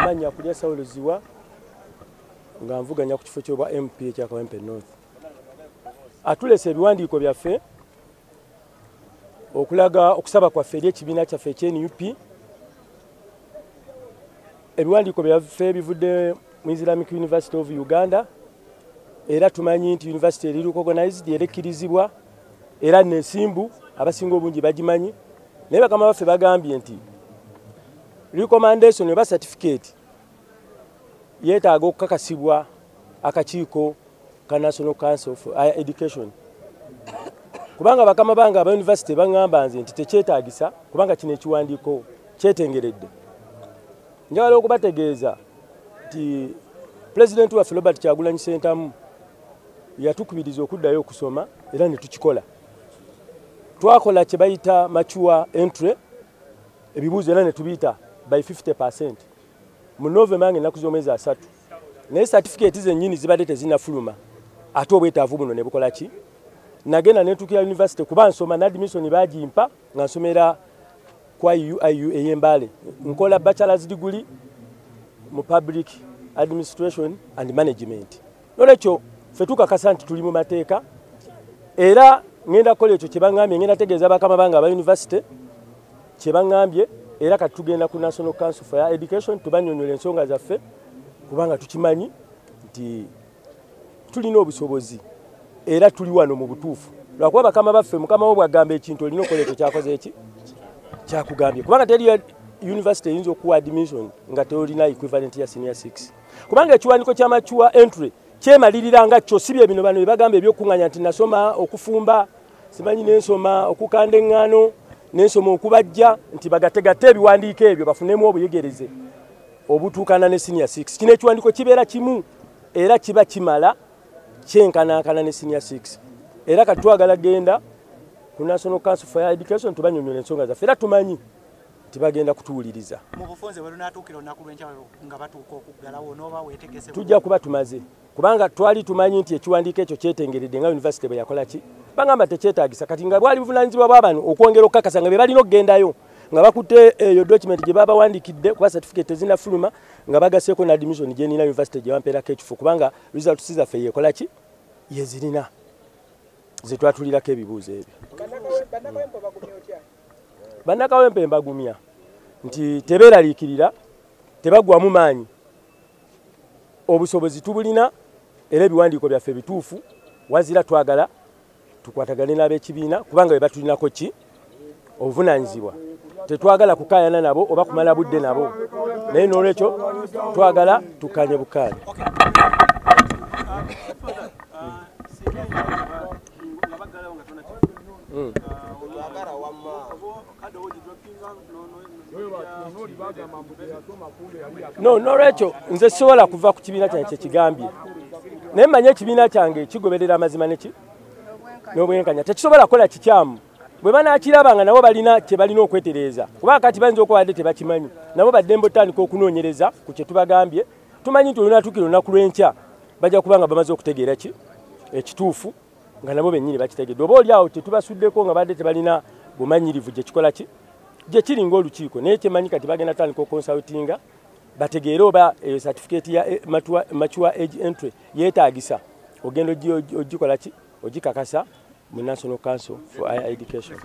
Amanya kulya Saulo Ziwa nga nvuganya ku kifo ky'obwa MP ekya Kawempe North. Atulese ebiwandiiko byaffe okulaga okusaba kwaffe eri ekibiina kyaffe ekye NUP. Ebiwandiiko byaffe bivudde mu Islamic University of Uganda, era tumanyi nti university eri recognized, era ekkirizibwa, era n'ensimbu abasinga obungi bagimanyi. Naye bakama baffe bagambye nti recommendation oba certificate yeetaaga okukakasibwa akakiiko ka National Council for Higher Education, kubanga bakama bange aba university baŋŋamba nze nti tekyetaagisa kubanga kino ekiwandiiko kyetengeredde. Njagala okubategeeza nti Pulezidenti waffe Robert Kyagulanyi Ssentamu yatukubiriza okuddayo okusoma, era ne tukikola. Twakola kye bayita mature entry, ebibuuzo era ne tubiyita by 50% mu November ng'ennaku z'omwezi 3, naye certificate zennyini zibadde tezinnafuluma, ate obwetaavu buno ne bukola ki? Nagenda ne ntuukira university kuba nsoma na admission baagimpa nga nsomera kwa UIU ey'e Mbale, nkola bachelor's degree mu public administration and management. Nolwekyo ffe tukakasa nti tuli mu mateeka, era ngenda kukola ekyo kye baŋŋambye, ngenda tegeeza bakama bange aba university kye baŋŋambye, era kati tugenda ku National Council for Higher Education tubannyonnyola ensonga zaffe, kubanga tukimanyi nti tulina obusobozi era tuli wano mu butuufu. Lwakuba bakama baffe, mukama wo bw'agamba ekintu olina okukola ekyo kyakoze eki kyakugambye, kubanga teri university eyinza okuwa admission nga tolina equivalent ya senior 6, kubanga ekiwandiiko kya mature entry kyemalirira nga kyo. Si bye bino bano bye bagamba ebyokuŋŋanya nti nasoma okufumba, simanyi nensoma okukanda eŋŋaano, nensoma okubajja, nti bagategatte ebiwandiiko ebyo bafunemu obuyegereze obutuukana ne senior 6. Kino ekiwandiiko kibeera kimu era kiba kimala kyenkanankana ne senior 6. Era kati twagala genda ku National Council for Higher Education tubanyonnyola ensonga zaffe, era tumanyi nti bagenda kutuwuliriza. Mu bufunze bwe lunaatuukira olunaku lw'enkya nga batuuka okuggalawo, n'oba weetegese? Tujja kuba tumaze, kubanga twali tumanyi nti ekiwandiiko ekyo kyetengeredde nga university bwe yakola ki, bagamba tekyetaagisa. Kati nga bwali buvunaanyizibwa bwa bano okwongera okukakasa nga be balina okugendayo nga bakutte eyo document gye babawandiikidde, kuba certificate tezinnafuluma, nga bagaseeko na admission gye nina university gye bampeerako ekifo, kubanga results zaffe yekola ki yezirina ze twatulirako ebibuuzo ebyo. Bannakawempe mbagumya nti tebeeraliikirira, tebaggwamu maanyi, obusobozi tubulina era ebiwandiiko byaffe bituufu. Wazira twagala tukwatagane n'ab'ekibiina, kubanga be batulinako ki obuvunaanyizibwa. Tetwagala kukaayana nabo oba kumala budde nabo, naye n'olwekyo twagala tukkaanye bukkaanye. No, n'olwekyo nze sisobola kuva ku kibiina kyange kyekigambye, naye mmanyi ekibiina kyange kigoberera amazima neki n'obwenkanya, tekisobola kukola kikyamu. Bwe banaakiraba nga nabo balina kye balina okwetereeza, kubanga kati bayinza okuba badde tebakimanyi, nabo baddembe otandika okunoonyereza ku kye tubagambye. Tumanyi nti olunaatuukira olunaku lw'enkya bajja kuba nga bamaze okutegeera ki ekituufu, nga nabo bennyini bakitegedde. Oba oli awo tetubasuddeko nga badde tebalina bumanyirivu gye kikola ki gye kiri ng'olukiiko, naye kyemanyi kati bagenda tandika okonsultinga bategeere oba eyo certificate ya mature age entry yeetaagisa ogenda ogikola ki ogikakasa mu National Council for Higher Education.